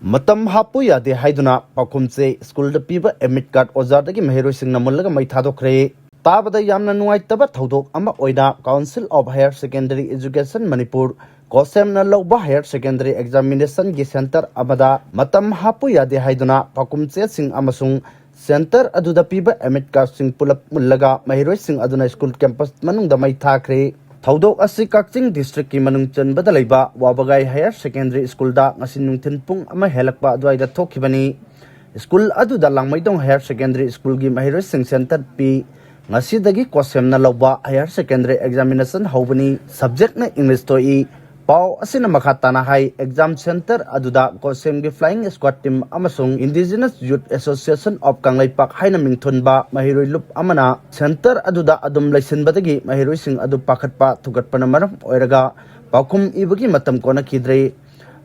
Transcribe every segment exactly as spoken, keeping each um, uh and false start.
ꯃꯇꯝ ꯍꯥꯞꯄꯨ ꯌꯥꯗꯦ ꯍꯥꯏꯗꯨꯅ ꯄꯥꯎꯈꯨꯝ ꯆꯦ ꯁ꯭ꯀꯨꯜꯗ ꯄꯤꯕ admit card ꯑꯣꯖꯥꯗꯒꯤ ꯃꯍꯩꯔꯣꯏꯁꯤꯡꯅ ꯃꯨꯜꯂꯒ ꯃꯩ ꯊꯥꯗꯣꯛꯈ꯭ꯔꯦ꯫ ꯇꯥꯕꯗ ꯌꯥꯝꯅ ꯅꯨꯡꯉꯥꯏꯇꯕ ꯊꯧꯗꯣꯛ ꯑꯃ ꯑꯣꯏꯅ Council of Higher Secondary Education Manipur, COHSEM ꯅ ꯂꯧꯕ higher secondary examination ꯒꯤ centre ꯑꯃꯗ ꯃꯇꯝ ꯍꯥꯞꯄꯨ ꯌꯥꯗꯦ ꯍꯥꯏꯗꯨꯅ ꯄꯥꯎꯈꯨꯝ ꯆꯦꯁꯤꯡ ꯑꯃꯁꯨꯡ centre ꯑꯗꯨꯗ ꯄꯤꯕ admit card ꯁꯤꯡ ꯄꯨꯂꯞ ꯃꯨꯜꯂꯒ ꯃꯍꯩꯔꯣꯏꯁꯤꯡ ꯑꯗꯨꯅ school campus ꯃꯅꯨꯡꯗ ꯃꯩ ꯊꯥꯈ꯭ꯔꯦ꯫ ꯊꯧꯗꯣꯛ ꯑꯁꯤ ꯀꯛꯆꯤꯡ district ꯀꯤ ꯃꯅꯨꯡ ꯆꯟꯕꯗ ꯂꯩꯕ ꯋꯥꯕꯒꯥꯏ Higher Secondary School ꯗ ꯉꯁꯤ ꯅꯨꯡꯊꯤꯜ ꯄꯨꯡ ꯑꯃ ꯍꯦꯜꯂꯛꯄ ꯑꯗꯨꯋꯥꯏꯗ ꯊꯣꯛꯈꯤꯕꯅꯤ꯫ School ꯑꯗꯨꯗ ꯂꯥꯡꯃꯩꯗꯣꯡ Higher Secondary School ꯒꯤ ꯃꯍꯩꯔꯣꯏꯁꯤꯡ centre ꯄꯤ꯫ ꯉꯁꯤꯗꯒꯤ COHSEM ꯅ ꯂꯧꯕ higher secondary examination ꯍꯧꯕꯅꯤ꯫ Subject ꯅ English ꯊꯣꯛꯏ꯫ ꯄꯥꯎ ꯑꯁꯤꯅ ꯃꯈꯥ ꯇꯥꯅ ꯍꯥꯏ, exam centre ꯑꯗꯨꯗ COHSEM ꯒꯤ Flying Squad team ꯑꯃꯁꯨꯡ Indigenous Youth Association of Kangleipak ꯍꯥꯏꯅ ꯃꯤꯡꯊꯣꯟꯕ ꯃꯍꯩꯔꯣꯏ ꯂꯨꯞ ꯑꯃꯅ centre ꯑꯗꯨꯗ ꯑꯗꯨꯝ ꯂꯩꯁꯤꯟꯕꯗꯒꯤ ꯃꯍꯩꯔꯣꯏꯁꯤꯡ ꯑꯗꯨ ꯄꯥꯈꯠꯄ ꯊꯨꯒꯠꯄꯅ ꯃꯔꯝ ꯑꯣꯏꯔꯒ ꯄꯥꯎꯈꯨꯝ ꯏꯕꯒꯤ ꯃꯇꯝ ꯀꯣꯟꯅꯈꯤꯗ꯭ꯔꯦ꯫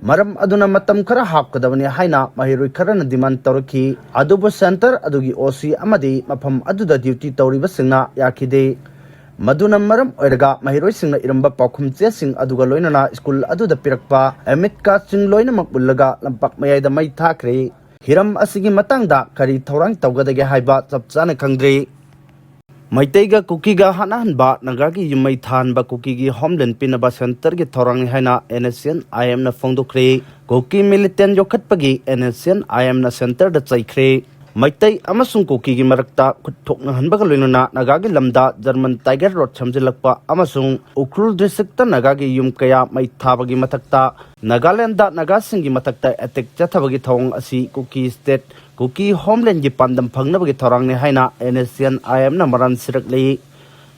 ꯃꯔꯝ ꯑꯗꯨꯅ ꯃꯇꯝ ꯈꯔ ꯍꯥꯞꯀꯗꯕꯅꯤ ꯍꯥꯏꯅ ꯃꯍꯩꯔꯣꯏ ꯈꯔꯅ demand ꯇꯧꯔꯛꯈꯤ꯫ ꯑꯗꯨꯕꯨ centre ꯑꯗꯨꯒꯤ OC ꯑꯃꯗꯤ ꯃꯐꯝ ꯑꯗꯨꯗ duty ꯇꯧꯔꯤꯕꯁꯤꯡꯅ ꯌꯥꯈꯤꯗꯦ꯫ ꯃꯗꯨꯅ ꯃꯔꯝ ꯑꯣꯏꯔꯒ ꯃꯍꯩꯔꯣꯏꯁꯤꯡꯅ ꯏꯔꯝꯕ ꯄꯥꯎꯈꯨꯝ ꯆꯦꯁꯤꯡ ꯑꯗꯨꯒ ꯂꯣꯏꯅꯅ school ꯑꯗꯨꯗ ꯄꯤꯔꯛꯄ admit card ꯁꯤꯡ ꯂꯣꯏꯅꯃꯛ ꯃꯨꯜꯂꯒ ꯂꯝꯄꯥꯛ ꯃꯌꯥꯏꯗ ꯃꯩ ꯊꯥꯈ꯭ꯔꯦ꯫ ꯍꯤꯔꯝ ꯑꯁꯤꯒꯤ ꯃꯇꯥꯡꯗ ꯀꯔꯤ ꯊꯧꯔꯥꯡ ꯇꯧꯒꯗꯒꯦ ꯍꯥꯏꯕ ꯆꯞ ꯆꯥꯅ ꯈꯪꯗ꯭ꯔꯤ꯫ ꯃꯩꯇꯩꯒ ꯀꯨꯀꯤꯒ ꯍꯥꯠꯅꯍꯟꯕ, ꯅꯥꯒꯥꯒꯤ ꯌꯨꯝꯃꯩ ꯊꯥꯍꯟꯕ ꯀꯨꯀꯤꯒꯤ homeland ꯄꯤꯅꯕ centre ꯒꯤ ꯊꯧꯔꯥꯡꯅꯤ ꯍꯥꯏꯅ NSCN IM ꯅ ꯐꯣꯡꯗꯣꯛꯈ꯭ꯔꯦ꯫ ꯀꯨꯀꯤ militant ꯌꯣꯛꯈꯠꯄꯒꯤ NSCN IM ꯅ centre ꯗ ꯆꯩꯈ꯭ꯔꯦ꯫ ꯃꯩꯇꯩ ꯑꯃꯁꯨꯡ ꯀꯨꯀꯤꯒꯤ ꯃꯔꯛꯇ ꯈꯨꯠ ꯊꯣꯛꯅꯍꯟꯕꯒ ꯂꯣꯏꯅꯅ ꯅꯥꯒꯥꯒꯤ ꯂꯝꯗ German Tiger Road ꯁꯦꯝꯖꯤꯜꯂꯛꯄ ꯑꯃꯁꯨꯡ ꯎꯈ꯭ꯔꯨꯜ district ꯇ ꯅꯥꯒꯥꯒꯤ ꯌꯨꯝ ꯀꯌꯥ ꯃꯩ ꯊꯥꯕꯒꯤ ꯃꯊꯛꯇ ꯅꯥꯒꯥꯂꯦꯟꯗ ꯅꯥꯒꯥꯁꯤꯡꯒꯤ ꯃꯊꯛꯇ attack ꯆꯠꯊꯕꯒꯤ ꯊꯧꯑꯣꯡ ꯑꯁꯤ ꯀꯨꯀꯤ state, ꯀꯨꯀꯤ homeland ꯒꯤ ꯄꯥꯟꯗꯝ ꯐꯪꯅꯕꯒꯤ ꯊꯧꯔꯥꯡꯅꯤ ꯍꯥꯏꯅ NSCN IM ꯅ ꯃꯔꯥꯜ ꯁꯤꯔꯛꯂꯤ꯫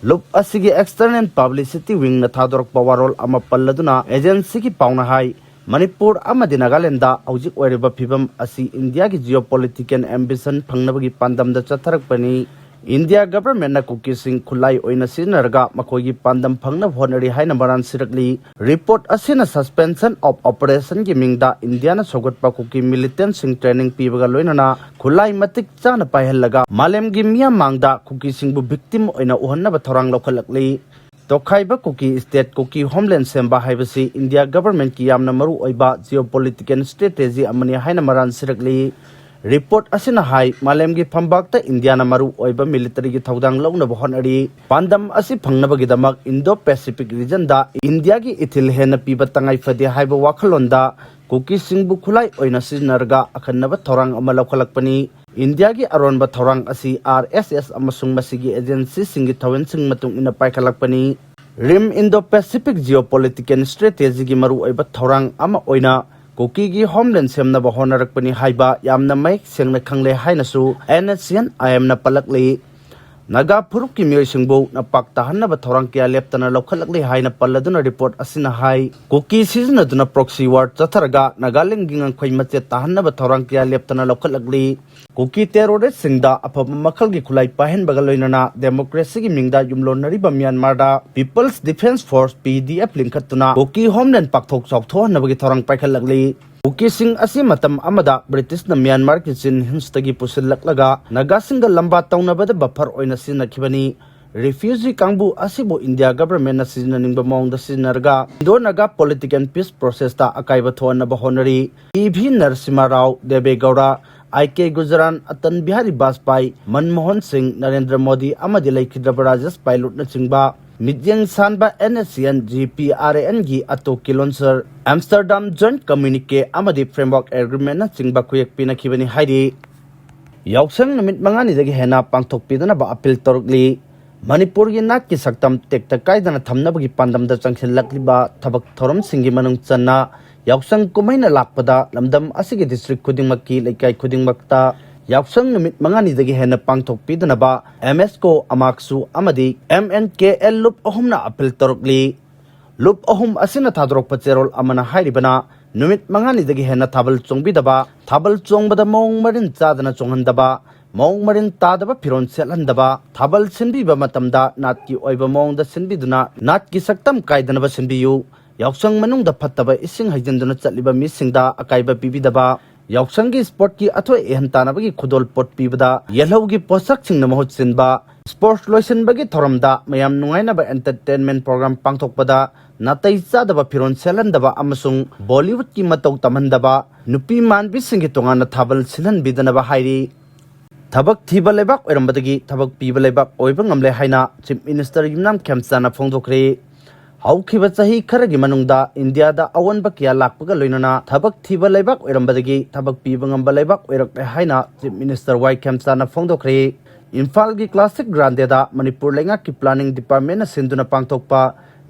ꯂꯨꯞ ꯑꯁꯤꯒꯤ external publicity wing ꯅ ꯊꯥꯗꯣꯔꯛꯄ ꯋꯥꯔꯣꯜ ꯑꯃ ꯄꯜꯂꯗꯨꯅ agency ꯒꯤ ꯄꯥꯎꯅ ꯍꯥꯏ, ꯃꯅꯤꯄꯨꯔ ꯑꯃꯗꯤ ꯅꯥꯒꯥꯂꯦꯟꯗ ꯍꯧꯖꯤꯛ ꯑꯣꯏꯔꯤꯕ ꯐꯤꯕꯝ ꯑꯁꯤ ꯏꯟꯗꯤꯌꯥꯒꯤ geopolitical ambition ꯐꯪꯅꯕꯒꯤ ꯄꯥꯟꯗꯝꯗ ꯆꯠꯊꯔꯛꯄꯅꯤ꯫ ꯏꯟꯗꯤꯌꯥ government ꯅ ꯀꯨꯀꯤꯁꯤꯡ ꯈꯨꯠꯂꯥꯏ ꯑꯣꯏꯅ ꯁꯤꯖꯤꯟꯅꯔꯒ ꯃꯈꯣꯏꯒꯤ ꯄꯥꯟꯗꯝ ꯐꯪꯅꯕ ꯍꯣꯠꯅꯔꯤ ꯍꯥꯏꯅ ꯃꯔꯥꯜ ꯁꯤꯔꯛꯂꯤ꯫ Report ꯑꯁꯤꯅ suspension of operation ꯒꯤ ꯃꯤꯡꯗ ꯏꯟꯗꯤꯌꯥꯅ ꯁꯧꯒꯠꯄ ꯀꯨꯀꯤ militant ꯁꯤꯡ training ꯄꯤꯕꯒ ꯂꯣꯏꯅꯅ ꯈꯨꯠꯂꯥꯏ ꯃꯇꯤꯛ ꯆꯥꯅ ꯄꯥꯏꯍꯜꯂꯒ ꯃꯥꯂꯦꯝꯒꯤ ꯃꯤꯌꯥꯝ ꯃꯥꯡꯗ ꯀꯨꯀꯤꯁꯤꯡꯕꯨ victim ꯑꯣꯏꯅ ꯎꯍꯟꯅꯕ ꯊꯧꯔꯥꯡ ꯂꯧꯈꯠꯂꯛꯂꯤ꯫ ꯇꯣꯈꯥꯏꯕ ꯀꯨꯀꯤ ꯁ꯭ꯇꯦꯠ, ꯀꯨꯀꯤ ꯍꯣꯝꯂꯦꯟ ꯁꯦꯝꯕ ꯍꯥꯏꯕꯁꯤ ꯏꯟꯗꯤꯌꯥ ꯒꯚꯔꯟꯃꯦꯟꯠꯀꯤ ꯌꯥꯝꯅ ꯃꯔꯨ ꯑꯣꯏꯕ ꯖꯤꯑꯣ ꯄꯣꯂꯤꯇꯤꯀꯦꯜ ꯁ꯭ꯇ꯭ꯔꯦꯇꯦꯖꯤ ꯑꯃꯅꯤ ꯍꯥꯏꯅ ꯃꯔꯥꯜ ꯁꯤꯔꯛꯂꯤ꯫ ꯔꯤꯄꯣꯔꯠ ꯑꯁꯤꯅ ꯍꯥꯏ, ꯃꯥꯂꯦꯝꯒꯤ ꯐꯝꯕꯥꯛꯇ ꯏꯟꯗꯤꯌꯥꯅ ꯃꯔꯨ ꯑꯣꯏꯕ ꯃꯤꯂꯤꯇꯔꯤꯒꯤ ꯊꯧꯗꯥꯡ ꯂꯧꯅꯕ ꯍꯣꯠꯅꯔꯤ꯫ ꯄꯥꯟꯗꯝ ꯑꯁꯤ ꯐꯪꯅꯕꯒꯤꯗꯃꯛ ꯏꯟꯗꯣ ꯄꯦꯁꯤꯐꯤꯛ ꯔꯤꯖꯟꯗ ꯏꯟꯗꯤꯌꯥꯒꯤ ꯏꯊꯤꯜ ꯍꯦꯟꯅ ꯄꯤꯕ ꯇꯉꯥꯏ ꯐꯗꯦ ꯍꯥꯏꯕ ꯋꯥꯈꯜꯂꯣꯟꯗ ꯀꯨꯀꯤꯁꯤꯡꯕꯨ ꯈꯨꯠꯂꯥꯏ ꯑꯣꯏꯅ ꯁꯤꯖꯤꯟꯅꯔꯒ ꯑꯈꯟꯅꯕ ꯊꯧꯔꯥꯡ ꯑꯃ ꯂꯧꯈꯠꯂꯛꯄꯅꯤ꯫ ꯏꯟꯗꯤꯌꯥꯒꯤ ꯑꯔꯣꯟꯕ ꯊꯧꯔꯥꯡ ꯑꯁꯤ ꯑꯥꯔ ꯑꯦꯁ ꯑꯦꯁ ꯑꯃꯁꯨꯡ ꯃꯁꯤꯒꯤ ꯑꯦꯖꯦꯟꯁꯤꯁꯤꯡꯒꯤ ꯊꯧꯑꯣꯡꯁꯤꯡ ꯃꯇꯨꯡ ꯏꯟꯅ ꯄꯥꯏꯈꯠꯂꯛꯄꯅꯤ꯫ Rim Indo Pacific geopolitical ꯁ꯭ꯇ꯭ꯔꯦꯇꯦꯖꯤꯒꯤ ꯃꯔꯨꯑꯣꯏꯕ ꯊꯧꯔꯥꯡ ꯑꯃ ꯑꯣꯏꯅ ꯀꯨꯀꯤꯒꯤ ꯍꯣꯝꯂꯦꯟ ꯁꯦꯝꯅꯕ ꯍꯣꯠꯅꯔꯛꯄꯅꯤ ꯍꯥꯏꯕ ꯌꯥꯝꯅ ꯃꯌꯦꯛ ꯁꯦꯡꯅ ꯈꯪꯂꯦ ꯍꯥꯏꯅꯁꯨ ꯑꯦꯟ ꯑꯦꯁ ꯁꯤ ꯑꯦꯟ ꯑꯥꯏ ꯑꯦꯝꯅ ꯄꯜꯂꯛꯂꯤ꯫ ꯅꯥꯒꯥ ꯐꯨꯔꯨꯞꯀꯤ ꯃꯤꯑꯣꯏꯁꯤꯡꯕꯨ ꯅꯄꯥꯛ ꯇꯥꯍꯟꯅꯕ ꯊꯧꯔꯥꯡ ꯀꯌꯥ ꯂꯦꯞꯇꯅ ꯂꯧꯈꯠꯂꯛꯂꯤ ꯍꯥꯏꯅ ꯄꯜꯂꯗꯨꯅ ꯔꯤꯄꯣꯔꯠ ꯑꯁꯤꯅ ꯍꯥꯏ, ꯀꯨꯀꯤ ꯁꯤꯖꯤꯟꯅꯗꯨꯅ ꯄ꯭ꯔꯣꯛꯁꯤ ꯋꯥꯔ ꯆꯠꯊꯔꯒ ꯅꯥꯒꯥꯂꯦꯟꯒꯤ ꯉꯝꯈꯩ ꯃꯆꯦꯠ ꯇꯥꯍꯟꯅꯕ ꯊꯧꯔꯥꯡ ꯀꯌꯥ ꯂꯦꯞꯇꯅ ꯂꯧꯈꯠꯂꯛꯂꯤ꯫ ꯀꯨꯀꯤ ꯇꯦꯔꯣꯔꯤꯁꯁꯤꯡꯗ ꯑꯐꯕ ꯃꯈꯜꯒꯤ ꯈꯨꯠꯂꯥꯏ ꯄꯥꯏꯍꯟꯕꯒ ꯂꯣꯏꯅꯅ ꯗꯦꯃꯣꯀ꯭ꯔꯦꯁꯤꯒꯤ ꯃꯤꯡꯗ ꯌꯨꯝꯂꯣꯟꯅꯔꯤꯕ ꯃ꯭ꯌꯥꯟꯃꯥꯔꯗ ꯄꯤꯄꯜꯁ ꯗꯤꯐꯦꯟꯁ ꯐꯣꯔꯁ, ꯄꯤ ꯗꯤ ꯑꯦꯐ, ꯂꯤꯡꯈꯠꯇꯨꯅ ꯀꯨꯀꯤ ꯍꯣꯝꯂꯦꯟ ꯄꯥꯛꯊꯣꯛ ꯆꯥꯎꯊꯣꯛꯍꯟꯅꯕꯒꯤ ꯊꯧꯔꯥꯡ ꯄꯥꯏꯈꯠꯂꯛꯂꯤ꯫ ꯀꯨꯀꯤꯁꯤꯡ ꯑꯁꯤ ꯃꯇꯝ ꯑꯃꯗ ꯕ꯭ꯔꯤꯇꯤꯁꯅ ꯃ꯭ꯌꯥꯟꯃꯥꯔꯒꯤ ꯆꯤꯟ ꯍꯤꯜꯁꯇꯒꯤ ꯄꯨꯁꯤꯜꯂꯛꯂꯒ ꯅꯥꯒꯥꯁꯤꯡꯒ ꯂꯝꯕꯥ ꯇꯧꯅꯕꯗ ꯕꯐꯔ ꯑꯣꯏꯅ ꯁꯤꯖꯤꯟꯅꯈꯤꯕꯅꯤ꯫ ꯔꯤꯐ꯭ꯌꯨꯖꯤ ꯀꯥꯡꯕꯨ ꯑꯁꯤꯕꯨ ꯏꯟꯗꯤꯌꯥ ꯒꯚꯔꯟꯃꯦꯟꯠꯅ ꯁꯤꯖꯤꯟꯅꯅꯤꯡꯕ ꯃꯑꯣꯡꯗ ꯁꯤꯖꯤꯟꯅꯔꯒ ꯏꯟꯗꯣ ꯅꯥꯒꯥ ꯄꯣꯂꯤꯇꯤꯀꯦꯜ ꯄꯤꯁ ꯄ꯭ꯔꯣꯁꯦꯁꯇ ꯑꯀꯥꯏꯕ ꯊꯣꯛꯍꯟꯅꯕ ꯍꯣꯠꯅꯔꯤ꯫ ꯄꯤ ꯚꯤ ꯅꯔꯁꯤꯃꯥ ꯔꯥꯎ, ꯗꯦꯕꯦ ꯒꯧꯔꯥ, ꯑꯥꯏ ꯀꯦ ꯒꯨꯖꯔꯥꯟ, ꯑꯇꯜ ꯕꯤꯍꯥꯔꯤ ꯕꯥꯖꯄꯥꯏ, ꯃꯟꯃꯣꯍꯟ ꯁꯤꯡ, ꯅꯔꯦꯟꯗ꯭ꯔ ꯃꯣꯗꯤ ꯑꯃꯗꯤ ꯂꯩꯈꯤꯗ꯭ꯔꯕ ꯔꯥꯖꯦꯁ ꯄꯥꯏꯂꯨꯠꯅꯆꯤꯡꯕ ꯃꯤꯠꯌꯦꯡ ꯁꯥꯟꯕ N S C N, G P R A ꯑꯦꯟꯒꯤ ꯑꯇꯣ ꯀꯤꯂꯣꯟꯁꯔ, ꯑꯦꯝꯁꯇꯔꯗꯥꯝ ꯖꯣꯏꯟꯠ ꯀꯝꯃ꯭ꯌꯨꯅꯤꯀꯦ ꯑꯃꯗꯤ ꯐ꯭ꯔꯦꯝꯋꯥꯔꯛ ꯑꯦꯒ꯭ꯔꯤꯃꯦꯟꯠꯅꯆꯤꯡꯕ ꯈꯨꯌꯦꯛ ꯄꯤꯅꯈꯤꯕꯅꯤ ꯍꯥꯏꯔꯤ꯫ ꯌꯥꯎꯁꯪ ꯅꯨꯃꯤꯠ ꯃꯉꯥꯅꯤꯗꯒꯤ ꯍꯦꯟꯅ ꯄꯥꯡꯊꯣꯛꯄꯤꯗꯅꯕ ꯑꯄꯤꯜ ꯇꯧꯔꯛꯂꯤ꯫ ꯃꯅꯤꯄꯨꯔꯒꯤ ꯅꯥꯠꯀꯤ ꯁꯛꯇꯝ ꯇꯦꯛꯇ ꯀꯥꯏꯗꯅ ꯊꯝꯅꯕꯒꯤ ꯄꯥꯟꯗꯝꯗ ꯆꯪꯁꯤꯜꯂꯛꯂꯤꯕ ꯊꯕꯛ ꯊꯧꯔꯝꯁꯤꯡꯒꯤ ꯃꯅꯨꯡ ꯆꯟꯅ ꯌꯥꯎꯁꯪ ꯀꯨꯝꯍꯩꯅ ꯂꯥꯛꯄꯗ ꯂꯝꯗꯝ ꯑꯁꯤꯒꯤ ꯗꯤꯁꯇ꯭ꯔꯤꯛ ꯈꯨꯗꯤꯡꯃꯛꯀꯤ ꯂꯩꯀꯥꯏ ꯈꯨꯗꯤꯡꯃꯛꯇ ꯌꯥꯎꯁꯪ ꯅꯨꯃꯤꯠ ꯃꯉꯥꯅꯤꯗꯒꯤ ꯍꯦꯟꯅ ꯄꯥꯡꯊꯣꯛꯄꯤꯗꯅꯕ ꯑꯦꯝ ꯑꯦꯁ ꯀꯣ, ꯑꯃꯥꯛꯁꯨ ꯑꯃꯗꯤ ꯑꯦꯝ ꯑꯦꯟ ꯀꯦ ꯑꯦꯜ ꯂꯨꯞ ꯑꯍꯨꯝꯅ ꯑꯄꯤꯜ ꯇꯧꯔꯛꯂꯤ꯫ ꯂꯨꯞ ꯑꯍꯨꯝ ꯑꯁꯤꯅ ꯊꯥꯗꯣꯔꯛꯄ ꯆꯦꯔꯣꯜ ꯑꯃꯅ ꯍꯥꯏꯔꯤꯕꯅ, ꯅꯨꯃꯤꯠ ꯃꯉꯥꯅꯤꯗꯒꯤ ꯍꯦꯟꯅ ꯊꯥꯕꯜ ꯆꯣꯡꯕꯤꯗꯕ, ꯊꯥꯕꯜ ꯆꯣꯡꯕꯗ ꯃꯑꯣꯡ ꯃꯔꯤꯟ ꯆꯥꯗꯅ ꯆꯣꯡꯍꯟꯗꯕ, ꯃꯑꯣꯡ ꯃꯔꯤꯟ ꯇꯥꯗꯕ ꯐꯤꯔꯣꯜ ꯁꯦꯠꯍꯟꯗꯕ, ꯊꯥꯕꯜ ꯁꯤꯟꯕꯤꯕ ꯃꯇꯝꯗ ꯅꯥꯠꯀꯤ ꯑꯣꯏꯕ ꯃꯑꯣꯡꯗ ꯁꯤꯟꯕꯤꯗꯨꯅ ꯅꯥꯠꯀꯤ ꯁꯛꯇꯝ ꯀꯥꯏꯗꯅꯕ ꯁꯤꯟꯕꯤꯌꯨ꯫ ꯌꯥꯎꯁꯪ ꯃꯅꯨꯡꯗ ꯐꯠꯇꯕ ꯏꯁꯤꯡ ꯍꯩꯖꯤꯟꯗꯨꯅ ꯆꯠꯂꯤꯕ ꯃꯤꯁꯤꯡꯗ ꯑꯀꯥꯏꯕ ꯄꯤꯕꯤꯗꯕ, ꯌꯥꯎꯁꯪꯒꯤ ꯁ꯭ꯄꯣꯔꯠꯀꯤ ꯑꯊꯣꯏ ꯑꯍꯦꯟ ꯇꯥꯟꯅꯕꯒꯤ ꯈꯨꯗꯣꯜ ꯄꯣꯠ ꯄꯤꯕꯗ ꯌꯦꯜꯍꯧꯒꯤ ꯄꯣꯠꯁꯛꯁꯤꯡꯅ ꯃꯍꯨꯠ ꯁꯤꯟꯕ, ꯁ꯭ꯄꯣꯔꯠꯁ ꯂꯣꯏꯁꯤꯟꯕꯒꯤ ꯊꯧꯔꯝꯗ ꯃꯌꯥꯝ ꯅꯨꯡꯉꯥꯏꯅꯕ ꯑꯦꯟꯇꯔꯇꯦꯟꯃꯦꯟ ꯄ꯭ꯔꯣꯒ꯭ꯔꯥꯝ ꯄꯥꯡꯊꯣꯛꯄꯗ ꯅꯥꯇꯩ ꯆꯥꯗꯕ ꯐꯤꯔꯣꯜ ꯁꯦꯠꯍꯟꯗꯕ ꯑꯃꯁꯨꯡ ꯕꯣꯂꯤꯋꯨꯗꯀꯤ ꯃꯇꯧ ꯇꯝꯍꯟꯗꯕ, ꯅꯨꯄꯤ ꯃꯥꯟꯕꯤꯁꯤꯡꯒꯤ ꯇꯣꯉꯥꯟꯅ ꯊꯥꯕꯜ ꯁꯤꯜꯍꯟꯕꯤꯗꯅꯕ ꯍꯥꯏꯔꯤ꯫ ꯊꯕꯛ ꯊꯤꯕ ꯂꯩꯕꯥꯛ ꯑꯣꯏꯔꯝꯕꯗꯒꯤ ꯊꯕꯛ ꯄꯤꯕ ꯂꯩꯕꯥꯛ ꯑꯣꯏꯕ ꯉꯝꯂꯦ ꯍꯥꯏꯅ ꯆꯤꯐ ꯃꯤꯅꯤꯁꯇꯔ ꯌꯨꯝꯅꯥꯝ ꯈꯦꯝꯆꯥꯅ ꯐꯣꯡꯗꯣꯛꯈ꯭ꯔꯦ꯫ ꯍꯧꯈꯤꯕ ꯆꯍꯤ ꯈꯔꯒꯤ ꯃꯅꯨꯡꯗ ꯏꯟꯗꯤꯌꯥꯗ ꯑꯑꯣꯟꯕ ꯀꯌꯥ ꯂꯥꯛꯄꯒ ꯂꯣꯏꯅꯅ ꯊꯕꯛ ꯊꯤꯕ ꯂꯩꯕꯥꯛ ꯑꯣꯏꯔꯝꯕꯗꯒꯤ ꯊꯕꯛ ꯄꯤꯕ ꯉꯝꯕ ꯂꯩꯕꯥꯛ ꯑꯣꯏꯔꯛꯂꯦ ꯍꯥꯏꯅ ꯆꯤꯐ ꯃꯤꯅꯤꯁꯇꯔ ꯋꯥꯏ ꯈꯦꯝꯆꯥꯅ ꯐꯣꯡꯗꯣꯛꯈ꯭ꯔꯦ꯫ ꯏꯝꯐꯥꯜꯒꯤ ꯀ꯭ꯂꯥꯁꯤꯛ ꯒ꯭ꯔꯥꯟꯗꯦꯗ ꯃꯅꯤꯄꯨꯔ ꯂꯩꯉꯥꯛꯀꯤ ꯄ꯭ꯂꯥꯅꯤꯡ ꯗꯤꯄꯥꯔꯠꯃꯦꯟꯅ ꯁꯤꯟꯗꯨꯅ ꯄꯥꯡꯊꯣꯛꯄ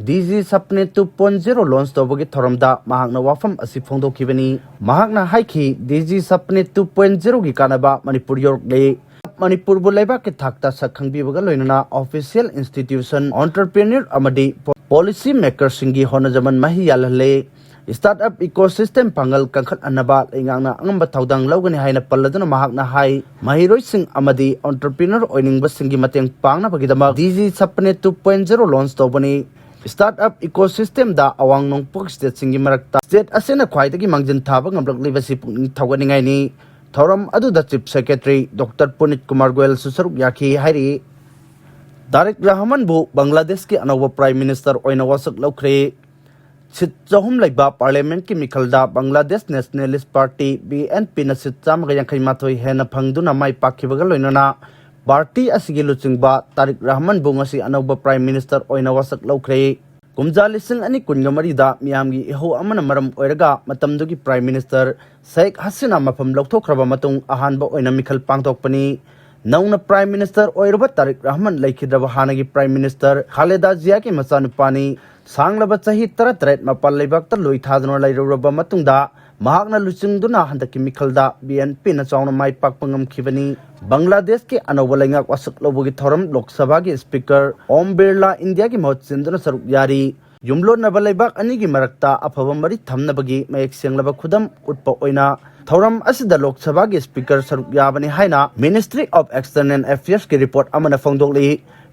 D G Sapne two point zero launch ꯇꯧꯕꯒꯤ ꯊꯧꯔꯝꯗ ꯃꯍꯥꯛꯅ ꯋꯥꯐꯝ ꯑꯁꯤ ꯐꯣꯡꯗꯣꯛꯈꯤꯕꯅꯤ꯫ ꯃꯍꯥꯛꯅ ꯍꯥꯏꯈꯤ, D G Sapne two point ꯖꯤꯔꯣꯒꯤ ꯀꯥꯟꯅꯕ ꯃꯅꯤꯄꯨꯔ ꯌꯧꯔꯛꯂꯦ꯫ ꯃꯅꯤꯄꯨꯔꯕꯨ ꯂꯩꯕꯥꯛꯀꯤ ꯊꯥꯛꯇ ꯁꯛ ꯈꯪꯕꯤꯕꯒ ꯂꯣꯏꯅꯅ ꯑꯣꯐꯤꯁꯤꯌꯦꯜ ꯏꯟꯁꯇꯤꯇ꯭ꯌꯨꯁꯟ, ꯑꯣꯟꯇꯔꯄ꯭ꯔꯤꯅ꯭ꯌꯨꯔ ꯑꯃꯗꯤ ꯄꯣ-, ꯄꯣꯂꯤꯁꯤ ꯃꯦꯀꯔꯁꯤꯡꯒꯤ ꯍꯣꯠꯅꯖꯃꯟ ꯃꯍꯩ ꯌꯥꯜꯍꯜꯂꯦ꯫ ꯁ꯭ꯇꯥꯔꯠ ꯑꯞ ꯏꯀꯣꯁꯤꯁꯇꯦꯝ ꯄꯥꯡꯒꯜ ꯀꯟꯈꯠꯍꯟꯅꯕ ꯂꯩꯉꯥꯛꯅ ꯑꯉꯝꯕ ꯊꯧꯗꯥꯡ ꯂꯧꯒꯅꯤ ꯍꯥꯏꯅ ꯄꯜꯂꯗꯨꯅ ꯃꯍꯥꯛꯅ ꯍꯥꯏ, ꯃꯍꯩꯔꯣꯏꯁꯤꯡ ꯑꯃꯗꯤ ꯑꯣꯟꯇꯔꯄ꯭ꯔꯤꯅ꯭ꯌꯨꯔ ꯑꯣꯏꯅꯤꯡꯕꯁꯤꯡꯒꯤ ꯃꯇꯦꯡ ꯄꯥꯡꯅꯕꯒꯤꯗꯃꯛ D G Sapne two point zero launch ꯇꯧꯕꯅꯤ꯫ ꯁ꯭ꯇꯥꯔꯠ ꯑꯞ ꯏꯀꯣꯁꯤꯁꯇꯦꯝꯗ ꯑꯋꯥꯡ ꯅꯣꯡꯄꯣꯛ ꯁ꯭ꯇꯦꯠꯁꯤꯡꯒꯤ ꯃꯔꯛꯇ ꯁ꯭ꯇꯦꯠ ꯑꯁꯤꯅ ꯈ꯭ꯋꯥꯏꯗꯒꯤ ꯃꯥꯡꯖꯤꯟ ꯊꯥꯕ ꯉꯝꯂꯛꯂꯤꯕꯁꯤ ꯄꯨꯛꯅꯤꯡ ꯊꯧꯒꯠꯅꯤꯡꯉꯥꯏꯅꯤ꯫ ꯊꯧꯔꯝ ꯑꯗꯨꯗ ꯆꯤꯐ ꯁꯦꯀ꯭ꯔꯦꯇꯔꯤ ꯗꯣꯛꯇꯔ ꯄꯨꯅꯤꯠ ꯀꯨꯃꯥꯔ ꯒꯣꯌꯜꯁꯨ ꯁꯔꯨꯛ ꯌꯥꯈꯤ ꯍꯥꯏꯔꯤ꯫ ꯇꯥꯔꯤꯛ ꯔꯍꯃꯟꯕꯨ ꯕꯪꯒ꯭ꯂꯥꯗꯦꯁꯀꯤ ꯑꯅꯧꯕ ꯄ꯭ꯔꯥꯏꯝ ꯃꯤꯅꯤꯁꯇꯔ ꯑꯣꯏꯅ ꯋꯥꯁꯛ ꯂꯧꯈ꯭ꯔꯦ꯫ ꯁꯤꯠ ꯆꯍꯨꯝ ꯂꯩꯕ ꯄꯥꯔꯂꯤꯌꯥꯃꯦꯟꯠꯀꯤ ꯃꯤꯈꯜꯗ Bangladesh nationalist party, B N ꯄꯤꯅ ꯁꯤꯠ ꯆꯥꯝꯃꯒ ꯌꯥꯡꯈꯩ ꯃꯥꯊꯣꯏ ꯍꯦꯟꯅ ꯐꯪꯗꯨꯅ ꯃꯥꯏ ꯄꯥꯛꯈꯤꯕꯒ ꯂꯣꯏꯅꯅ ꯄꯥꯔꯇꯤ ꯑꯁꯤꯒꯤ ꯂꯨꯆꯤꯡꯕ ꯇꯥꯔꯤꯛ ꯔꯍꯃꯟꯕꯨ ꯉꯁꯤ ꯑꯅꯧꯕ ꯄ꯭ꯔꯥꯏꯝ ꯃꯤꯅꯤꯁꯇꯔ ꯑꯣꯏꯅ ꯋꯥꯁꯛ ꯂꯧꯈ꯭ꯔꯦ꯫ ꯀꯨꯝꯖꯥ ꯂꯤꯁꯤꯡ ꯑꯅꯤ ꯀꯨꯟꯒ ꯃꯔꯤꯗ ꯃꯤꯌꯥꯝꯒꯤ ꯏꯍꯧ ꯑꯃꯅ ꯃꯔꯝ ꯑꯣꯏꯔꯒ ꯃꯇꯝꯗꯨꯒꯤ ꯄ꯭ꯔꯥꯏꯝ ꯃꯤꯅꯤꯁꯇꯔ ꯁꯦꯈ ꯍꯁꯤꯅꯥ ꯃꯐꯝ ꯂꯧꯊꯣꯛꯈ꯭ꯔꯕ ꯃꯇꯨꯡ ꯑꯍꯥꯟꯕ ꯑꯣꯏꯅ ꯃꯤꯈꯜ ꯄꯥꯡꯊꯣꯛꯄꯅꯤ꯫ ꯅꯧꯅ ꯄ꯭ꯔꯥꯏꯝ ꯃꯤꯅꯤꯁꯇꯔ ꯑꯣꯏꯔꯨꯕ ꯇꯥꯔꯤꯛ ꯔꯍꯃꯟ ꯂꯩꯈꯤꯗ꯭ꯔꯕ ꯍꯥꯟꯅꯒꯤ ꯄ꯭ꯔꯥꯏꯝ ꯃꯤꯅꯤꯁꯇꯔ ꯈꯥꯂꯦꯗꯥ ꯖꯤꯌꯥꯒꯤ ꯃꯆꯥꯅꯨꯄꯥꯅꯤ꯫ ꯁꯥꯡꯂꯕ ꯆꯍꯤ ꯇꯔꯥꯇꯔꯦꯠ ꯃꯄꯥꯟ ꯂꯩꯕꯥꯛꯇ ꯂꯣꯏ ꯊꯥꯗꯨꯅ ꯂꯩꯔꯨꯔꯕ ꯃꯇꯨꯡꯗ ꯃꯍꯥꯛꯅ ꯂꯨꯆꯤꯡꯗꯨꯅ ꯍꯟꯗꯛꯀꯤ ꯃꯤꯈꯜꯗ ꯕꯤ ꯑꯦꯟ ꯄꯤꯅ ꯆꯥꯎꯅ ꯃꯥꯏ ꯄꯥꯛꯄ ꯉꯝꯈꯤꯕꯅꯤ꯫ ꯕꯪꯒ꯭ꯂꯥꯗꯦꯁꯀꯤ ꯑꯅꯧꯕ ꯂꯩꯉꯥꯛ ꯋꯥꯁꯛ ꯂꯧꯕꯒꯤ ꯊꯧꯔꯝ ꯂꯣꯛ ꯁꯚꯥꯒꯤ ꯁ꯭ꯄꯤꯀꯔ ꯑꯣꯝ ꯕꯤꯔꯂꯥ ꯏꯟꯗꯤꯌꯥꯒꯤ ꯃꯍꯨꯠ ꯁꯤꯟꯗꯨꯅ ꯁꯔꯨꯛ ꯌꯥꯔꯤ꯫ ꯌꯨꯝꯂꯣꯟꯅꯕ ꯂꯩꯕꯥꯛ ꯑꯅꯤꯒꯤ ꯃꯔꯛꯇ ꯑꯐꯕ ꯃꯔꯤ ꯊꯝꯅꯕꯒꯤ ꯃꯌꯦꯛ ꯁꯦꯡꯂꯕ ꯈꯨꯗꯝ ꯎꯠꯄ ꯑꯣꯏꯅ ꯊꯧꯔꯝ ꯑꯁꯤꯗ ꯂꯣꯛ ꯁꯚꯥꯒꯤ ꯁ꯭ꯄꯤꯀꯔ ꯁꯔꯨꯛ ꯌꯥꯕꯅꯤ ꯍꯥꯏꯅ ꯃꯤꯅꯤꯁꯇ꯭ꯔꯤ ꯑꯣꯐ ꯑꯦꯛꯁꯇꯔꯅꯦꯜ ꯑꯦꯐꯤꯌꯔꯁꯀꯤ ꯔꯤꯄꯣꯔꯠ ꯑꯃꯅ ꯐꯣꯡꯗꯣꯛꯂꯤ꯫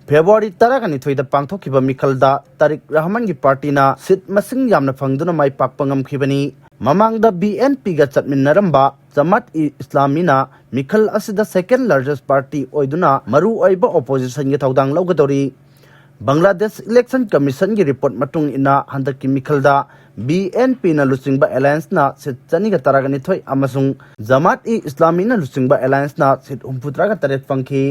ꯐꯦꯕ꯭ꯔꯨꯋꯥꯔꯤ ꯇꯔꯥꯒ ꯅꯤꯊꯣꯏꯗ ꯄꯥꯡꯊꯣꯛꯈꯤꯕ ꯃꯤꯈꯜꯗ ꯇꯥꯔꯤꯛ ꯔꯍꯃꯟꯒꯤ ꯄꯥꯔꯇꯤꯅ ꯁꯤꯠ ꯃꯁꯤꯡ ꯌꯥꯝꯅ ꯐꯪꯗꯨꯅ ꯃꯥꯏ ꯄꯥꯛꯄ ꯉꯝꯈꯤꯕꯅꯤ꯫ ꯃꯃꯥꯡꯗ ꯕꯤ ꯑꯦꯟ ꯄꯤꯒ ꯆꯠꯃꯤꯟꯅꯔꯝꯕ ꯖꯃꯥꯠ-ꯏ-ꯏꯁꯂꯥꯃꯤꯅ ꯃꯤꯈꯜ ꯑꯁꯤꯗ second largest party ꯑꯣꯏꯗꯨꯅ ꯃꯔꯨꯑꯣꯏꯕ oppositionꯒꯤ ꯊꯧꯗꯥꯡ ꯂꯧꯒꯗꯧꯔꯤ꯫ ꯕꯪꯒ꯭ꯂꯥꯗꯦꯁ Election Commissionꯒꯤ report ꯃꯇꯨꯡ ꯏꯟꯅ ꯍꯟꯗꯛꯀꯤ ꯃꯤꯈꯜꯗ BNPꯅ ꯂꯨꯆꯤꯡꯕ allianceꯅ seat ꯆꯅꯤꯒ ꯇꯔꯥꯒ ꯅꯤꯊꯣꯏ ꯑꯃꯁꯨꯡ ꯖꯃꯥꯠ-ꯏ-ꯏꯁꯂꯥꯃꯤꯅ ꯂꯨꯆꯤꯡꯕ allianceꯅ seat ꯍꯨꯝꯐꯨꯇꯔꯥꯒ ꯇꯔꯦꯠ ꯐꯪꯈꯤ꯫